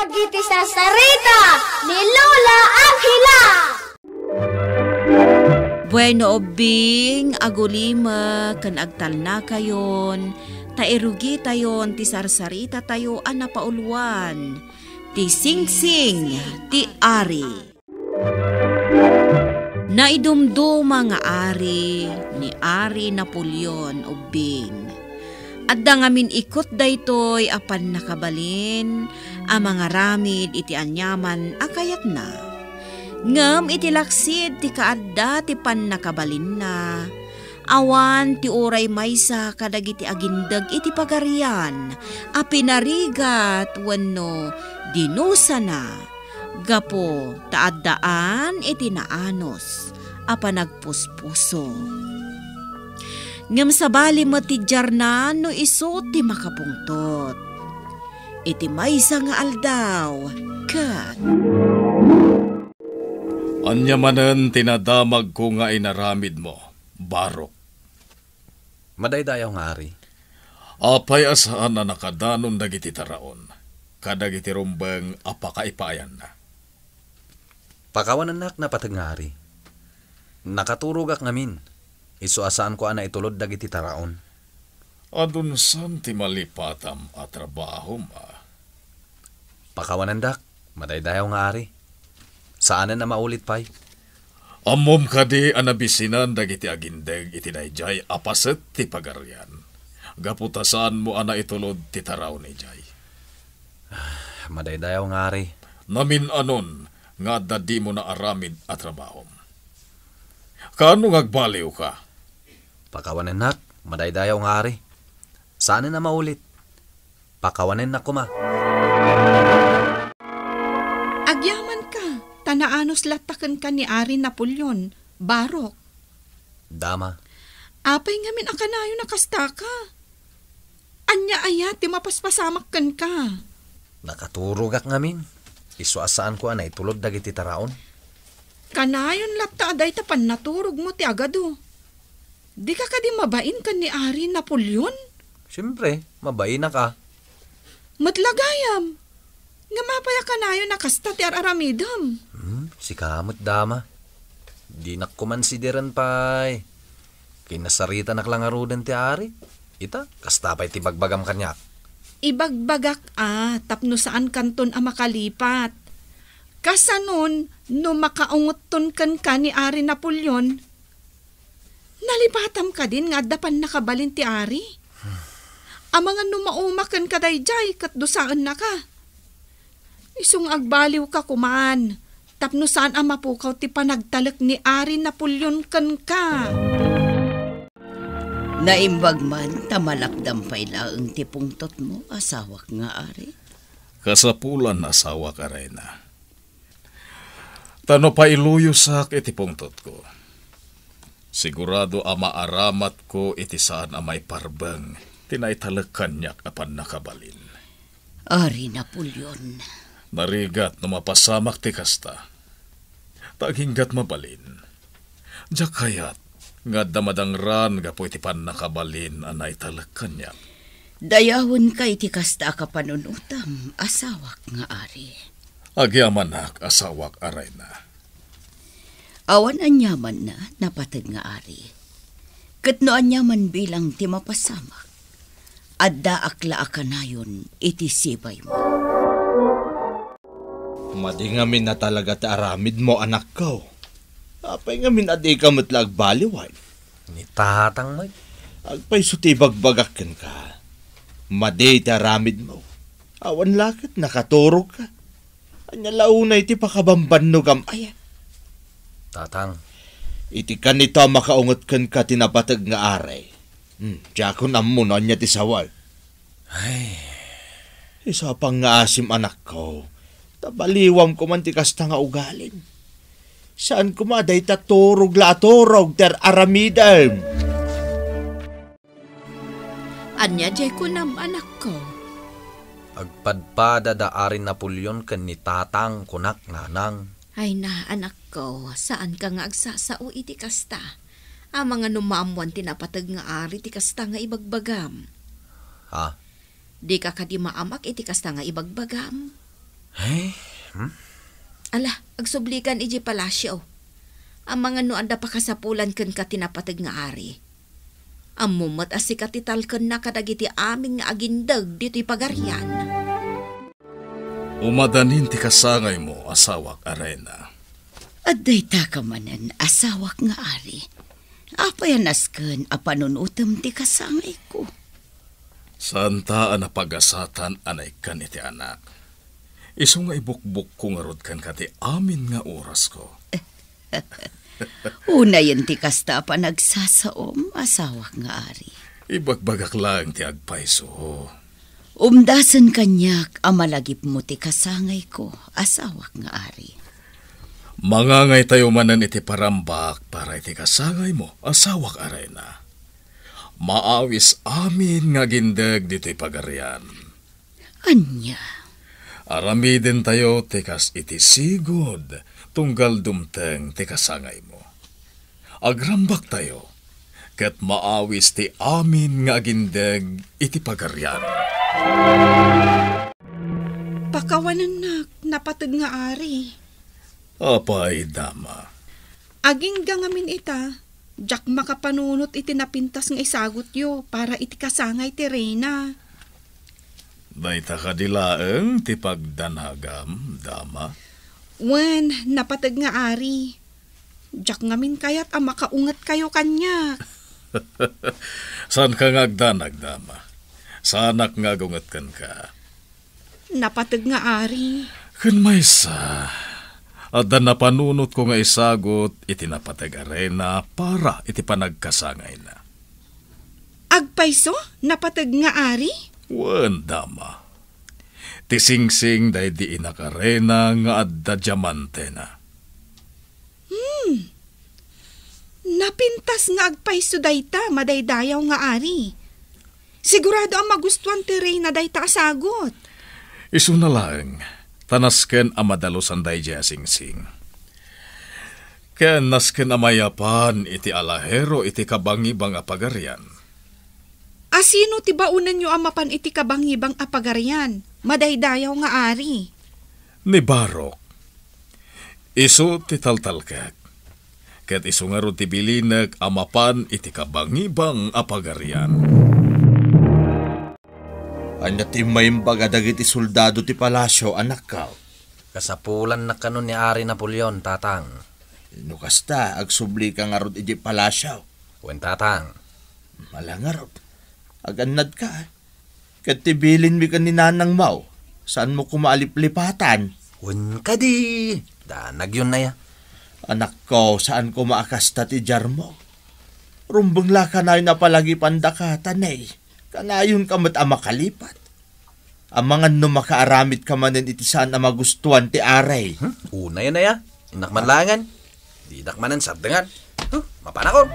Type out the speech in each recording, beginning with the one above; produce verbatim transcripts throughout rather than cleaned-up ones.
Dagiti sarsarita ni Lola Angela. Bueno, ubbing, agulimek ken agtalnakayon, ta irugitayon ti sarsaritatayo a napauluan, ti Singsing ti Ari. Naidumduma nga ari ni Ari Napoleon ubbing. Adda ngamin ikut daytoy a pannakabalin a mangaramid iti aniaman a kayatna. Ngem iti laksid ti kaadda ti pannakabalinna, awan ti uray maysa kadagiti agindeg iti pagarian a pinarigat wenno dinusana gapu ta addaan iti naanus a panagpuspuso. Ngem sabali met ti diarna no isu ti makapungtot. Iti maysa nga aldaw, ket Ania manen ti nadamagko nga inaramidmo, Barok? Madaydayaw nga ari. Apay a saan a nakadanon dagiti taraon kadagiti rumbeng a pakaipaayanna? Pakawanennak, napateg nga ari. Nakaturogak ngamin, isu a saanko a naitulod dagiti taraon. Adun saan ti malipatam a trabahom, a? Pakawanendak, madaydayaw nga ari. Saanen a maulit pay. Ammom kadi a nabisinan dagiti agindeg iti daydiay a paset ti pagarian, gapu ta saanmo a naitulod ti taraon idiay? Madaydayaw nga ari. Namin-anon nga adda dimo naaramid a trabahom. Kaano nga agbaliwka? Pakawanennak, madaydayaw nga ari. Saanen a maulit. Pakawanennak koma. Agyamanka, ta naanus latta kenka ni Ari Napoleon, Barok. Dama. Apay ngamin a kanayon a kastaka? Ania aya ti mapaspasamak kenka? Nakaturogak ngamin. Isu a saanko a naitulod dagiti taraon. Kanayon latta a dayta pannaturogmo ti agadu. Dika kadi mabain ken ni Ari Napoleon? Siempre, mabainak a. Met la gayam. Ngem apay a kanayon a kasta ti ar-aramidem? Hmm, sika met dama. Dinak koman sidiren pay. Kinasaritanak la ngaruden ti ari. Ita, kasta pay ti bagbagam kaniak. Ibagbagak a, tapno saankanton a makalipat. Kasanon no makaungotton kenka ni Ari Napoleon? Nalipatam kadin nga adda pannakabalin ti ari? Amangan no mauma kenka daydiay ket dusaennaka. Isu nga agbaliwka koman, tapno saan a mapukaw ti panagtalek ni Ari Napoleon kenka. Naimbag man ta malakdam pay laeng ti pungtotmo, asawak nga ari. Kasapulan, asawak a reyna. Ta no pailuyosak iti pungtotko, sigurado a maaramatko iti saan a maiparbeng ti naitalek kaniak a pannakabalin. Ari Napoleon. Narigat no mapasamak ti kasta. Ta aginggat mabalin. Diak kayat nga adda madangran gapu iti pannakabalin a naitalek kaniak. Dayawenka iti kasta a kapanunotam, asawak nga ari. Agyamanak, asawak a reyna. Awan aniamanna, napateg nga ari. Ket no aniaman bilang ti mapasamak, addaak la a kanayon iti sibaymo. Madi ngamin a talaga ti aramidmo, anakko. Apay ngamin a dika met la agbaliwen? Ni tatang met. Agpayso ti ibagbagak kenka. Madi ti aramidmo. Awan la ket nakaturogka. Ania la unay ti pakabambannogam aya? Tatang. Iti kanito a makaungot kenka ti napateg nga ari. Hmm, diakon ammo no ania ti sawen. Ay. Isapang nga asim, anakko. Ta baliwam koman ti kasta nga ugalim. Saan koma a dayta turog la a turog ti ar-aramidem. Ania diay kunam, anakko? Agpadpada da Ari Napoleon ken ni tatang, kunak, nanang. Ay na, anakko, saanka nga agsasao iti kasta. Amangan no maammoan ti napateg nga ari ti kasta nga ibagbagam. Ha? Dika kadi maamak iti kasta nga ibagbagam? Ay, hmm? Ala, agsublikan idiay palasio. Amangan no adda pakasapulan kenka ti napateg nga ari. Ammom met a sika ti talkenna kadagiti amin nga agindeg ditoy pagarian. Umadanin ti kasangaymo, asawak a reyna. Adda itaka manen, asawak nga ari. Apay a nasken a panunotem ti kasangayko? Saanta a napagasatan a naikkan iti anak. Isu nga ibukbukko ngarud kenka ti amin nga orasko. Unayen ti kasta a panagsasaom, asawak nga ari. Ibagbagak laeng ti agpayso. Umdasen kaniak a malagipmo ti kasangayko, asawak nga ari. Mangangaytayo manen iti parambak para iti kasangaymo, asawak a reyna. Maawis amin nga agindeg ditoy pagarian. Ania? Aramidentayo ti kas iti sigud, tunggal dumteng ti kasangaymo. Agrambaktayo, ket maawis ti amin nga agindeg iti pagarian. Pakawanennak, napateg nga ari. Apay, dama? Agingga ngamin ita, diak makapanunot iti napintas nga isagutyo para iti kasangay ti reyna. Dayta kadi laeng ti pagdanagam, dama? Wen, napateg nga ari. Diak ngamin kayat a makaungetkayo kaniak. Saanka nga agdanag, dama? Saanak nga agunget kenka. Napateg nga ari. Ken maysa, adda napanunotko nga isagut iti napateg a reyna para iti panagkasangayna. Agpayso, napateg nga ari? Wen, dama. Ti singsing daydi inak a reyna nga adda diamantena. Hmm. Napintas nga agpayso dayta, madaydayaw nga ari. Sigurado a magustuan ti reyna dayta a sagut. Isuna laeng, ta nasken a madalusan daydiay a singsing. Ken nasken a mayapan iti alahero iti kabangibang a pagarian. A sino ti baonenyo a mapan iti kabangibang a pagarian, madaydayaw nga ari? Ni Barok. Isu ti taltalkek, ket isu ngarud ti bilinek a mapan iti kabangibang a pagarian. Ania ti maimbag a dagiti soldado ti palasio, anakko? Kasapulanna kano ni Ari Napoleon, tatang. No kasta, agsublika ngarud idiay palasio. Wen, tatang. Ala ngarud, agannadka. Ket ti bilinmi ken ni nanangmo, saanmo koma a liplipatan? Wen kadi, danagyon aya. Anakko, saan koma a kasta ti diarmo. Rumbeng la kanayon a palagipandaka, ta nay, kanayonka met a makalipat. Amangan no makaaramidka manen iti saan a magustuan ti Ari. Hmm? Unayen aya, innak man laengen. Didak manen sardengan. Huh, mapanakon.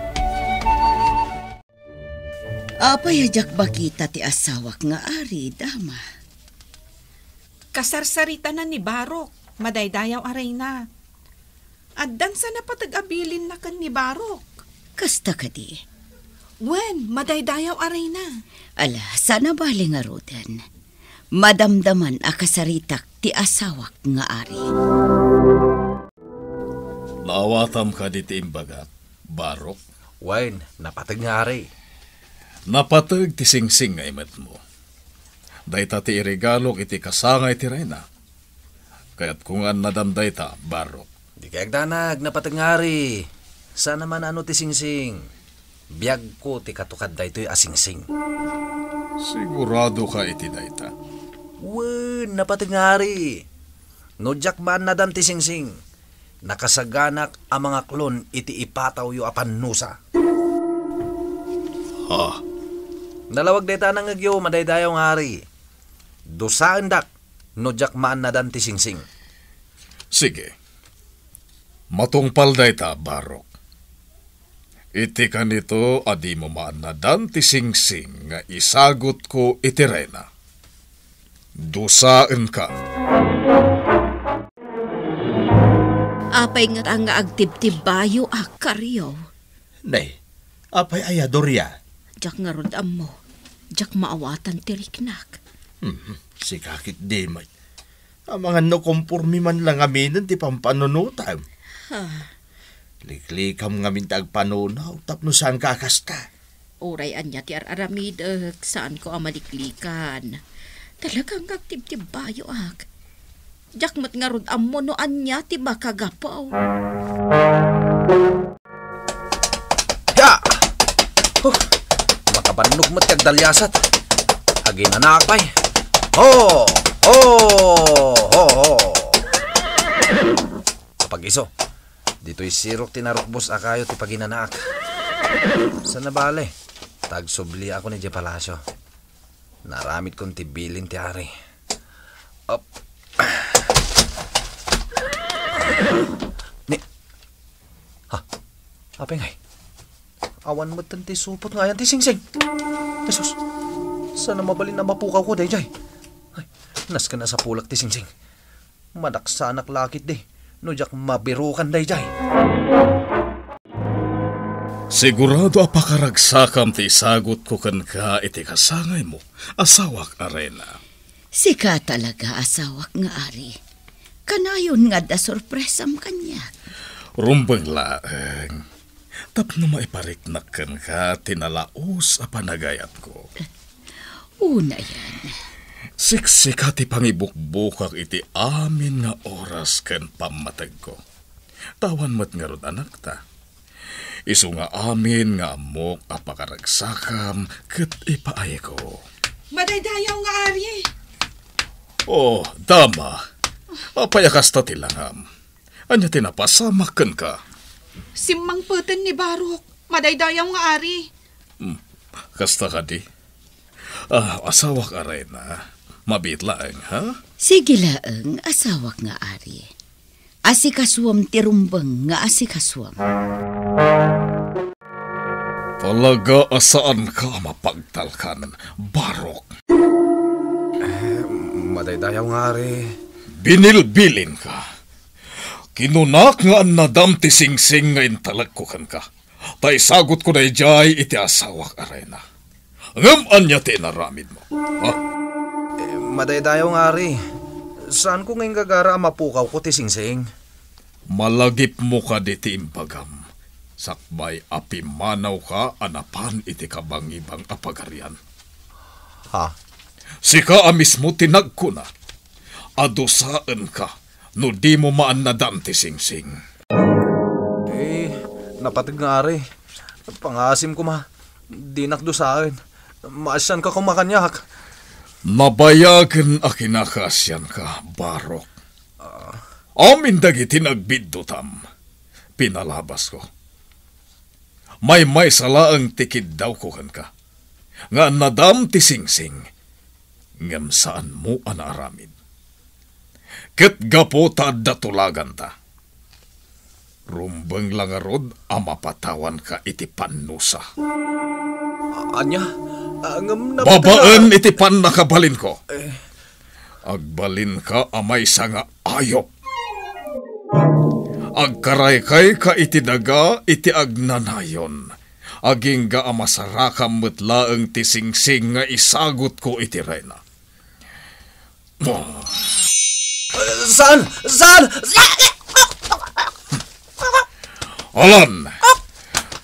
Apay a diak makita ti asawak nga ari, dama? Kasarsaritana ni Barok, madaydayaw a reyna. Addan sa napateg a bilinna ken ni Barok. Kasta kadi? Wen, madaydayaw a reyna. Ala, saan a bale ngaruden. Madamdaman a kasaritak ti asawak nga ari. Naawatam kadi ti imbagak, Barok? Wen, napateg nga ari. Napateg ti singsing nga imetmo. Dayta ti iregalok iti kasangay ti reyna. Kayatko nga annadam dayta, Barok. Dikay agdanag, napateg nga ari. Saan a manano ti singsing. Biagko ti katukad daytoy a singsing. Siguradoka iti dayta? Wen, napateg nga ari. No diak maannadan ti singsing, nakasaganak a mangaklon iti ipatawyo a pannusa. Ha? Nalawag dayta a nangngegyo, madaydayaw nga ari. Dusaendak no diak maannadan ti singsing. Sige. Matungpal dayta, Barok. Iti kanito a dimo maannadan ti singsing nga isagutko iti reyna. Dusaenka. Apay ngata nga agtibtibbayo a karyo? Nay, apay aya, Doria? Diak ngarud ammo. Diak maawatan ti riknak. Hmm, sika ketdi met. Amangan no komporme man la ngaminen ti pampanunotam. Ah. Liklikam ngamin ti agpanunaw tapno saanka a kasta. Uray ania ti ar-aramidek, saanko a maliklikan. Talagang agtibtibbayoak. Diak met ngarud ammo no ania ti makagapu. Ya! Huh, makabannog met ti agdaliasat. Aginanaak pay. Ho! Ho! Ho! Ho! Apag-isu, ditoy sirok ti narukbos a kayo ti paginanaak. Saan a bale, ta agsubliak idiay palasio. Naaramidkon ti bilin ti ari. Up. Ni, ha? Apay ngay? Awan metten ti supot nga ayan ti singsing. Jesus, saan a mabalin a mapukawko daydiay? Ay, nasken a sapulak ti singsing. Madaksanak la ketdi no diak mabirukan daydiay. Sigurado a pakaragsakam ti isagutko kenka iti kasangaymo, asawak a Reyna. Sika talaga, asawak nga ari. Kanayon nga adda sorpresam kaniak. Rumbeng laeng. Tapno maipariknak kenka ti nalaus a panagayatko. Unayan. Siksika ti pangibukbukak iti amin nga oras ken pammategko. Ta awan met ngarud anakta. Isu nga amin nga ammok a pakaragsakam ket ipaayko. Madaydayaw nga ari. Oh, dama. Apay a kasta ti langam? Ania ti napasamak kenka? Simmangpeten ni Barok. Madaydayaw nga ari. Hmm, kasta kadi? Ah, asawak a Reyna. Mabiit laeng, ha? Sige laeng, asawak nga ari. Asikasuem ti rumbeng nga asikasuem. Talaga a saanka a mapagtalkan, Barok. Eh, madaydayaw nga ari. Binilbilinka. Kinunak nga annadam ti singsing nga intalekko kenka. Ta isagutko daydiay iti asawak a Reyna. Ngem ania ti inaramidmo? Ha? Eh, madaydayaw nga ari. Saanko nga inggagara a mapukawko ti singsing. Malagipmo kadi ti imbagam, sakbay a pimmanawka a napan iti kabangibang a pagarian. Ha? Sika a mismo ti nagkuna a dusaenka no dimo maannadam ti singsing. Eh, napateg nga ari. Pangaasim koma. Dinak dusaen. Maasianka koma kaniak. Nabayagen a kinakaasianka, Barok. Amin dagiti nagbiddutam, pinalabasko. Maymaysa laeng ti kiddawko kenka, nga annadam ti singsing, ngem saanmo a naaramid. Ket gapu ta adda tulaganta, rumbeng la ngarud a mapatawanka iti pannusa. A-, ania? Ah, ngem napateg nga... Babaen iti pannakabalinko. Eh. Agbalinka a maysa nga ayup. Agkaraykayka iti daga iti agnanayon. Agingga a masarakam met laeng ti singsing nga isagutko iti reyna. Saan? Saan? Saan? Alan,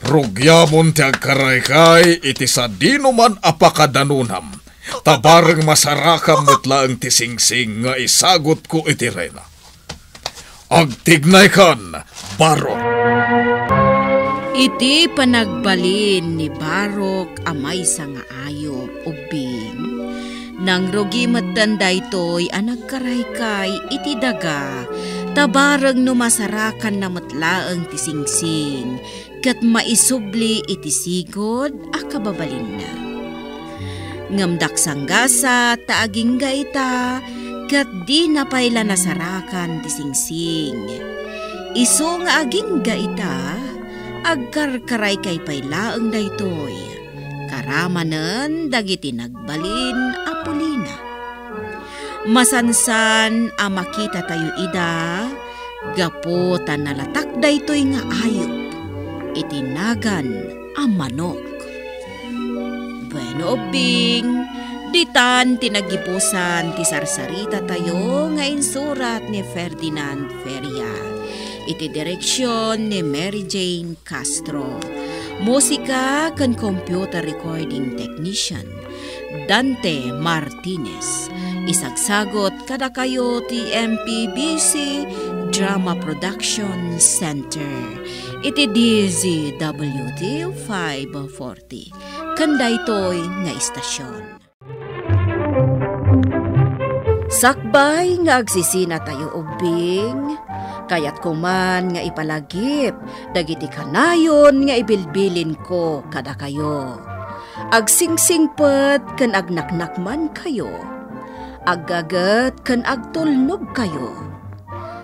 rugiamon ti agkaraykay iti sadinoman a pakadanonam, ta bareng masarakam met laeng ti singsing nga isagutko iti reyna. Agtignaykan, Barok! Iti panagbalin ni Barok a maysa nga ayup, ubbing, nangrugi metten daytoy a nagkaraykay iti daga, ta bareng no masarakanna met laeng ti singsing, ket maisubli iti sigud a kababalinna. Ngem daksanggasat ta agingga ita, ket dina pay la nasarakan ti singsing. Isu nga agingga ita, agkarkaraykay pay laeng daytoy, karamanen dagiti nagbalin a pulina. Masansan a makitatayo ida gapu ta nalatak daytoy nga ayup iti nagan a manok. Bueno, ubbing, Ditan ti naggibusan ti sarsarita tayo nga insurat ni Ferdinand Feria. Iti direksyon ni Mary Jane Castro. Musika ken computer recording technician, Dante Martinez. Isagsagot kadakayo ti M P B C Drama Production Center iti D Z W T five forty. Ken daytoy nga istasyon. Sakbay nga agsisinatayo ubbing, kayatko man nga ipalagip dagiti kanayon nga ibilbilinko kadakayo. Agsingsingpet ken agnaknakmankayo. Aggaget ken agtulnogkayo.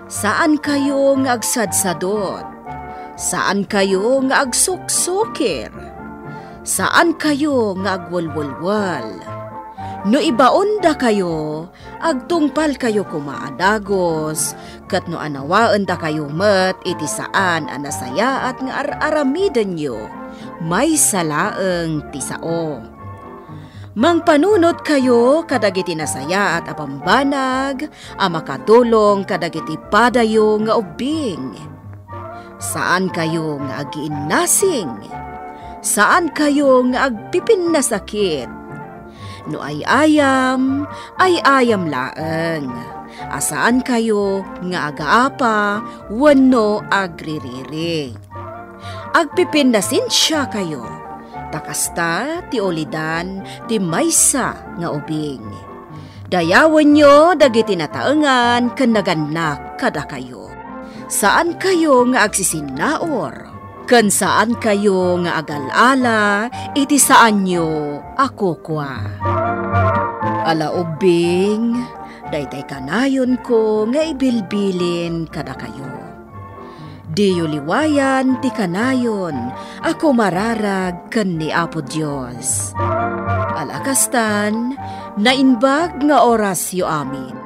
Saankayo nga agsadsadot. Saankayo nga agsuksukir. Saankayo nga agwelwelwel. No ibaondakayo, agtungpalkayo koma a dagus, ket no anawaendakayo met iti saan a nasayaat nga ar-aramidenyo, maysa laeng ti sao. Mangpanunotkayo kadagiti nasayaat a bambanag a makatulong kadagiti padayo nga ubbing. Saankayo nga agiinnasing. Saankayo nga agpipinnasakit. No ay-ayam, ay-ayam laeng. A saankayo nga agaapa wenno agririri. Agpipinnasensiakayo, ta kasta ti ulidan ti maysa nga ubing. Dayawenyo dagiti nataengan ken nagannak kadakayo. Saankayo nga agsisinnaur, ken saankayo nga agal-ala iti saanyo a kukua. Ala ubbing, daytay kanayonko nga ibilbilin kadakayo. Diyo liwayan ti kanayon a kumararag ken ni Apo Dios. Ala kastan, naimbag nga orasyo amin.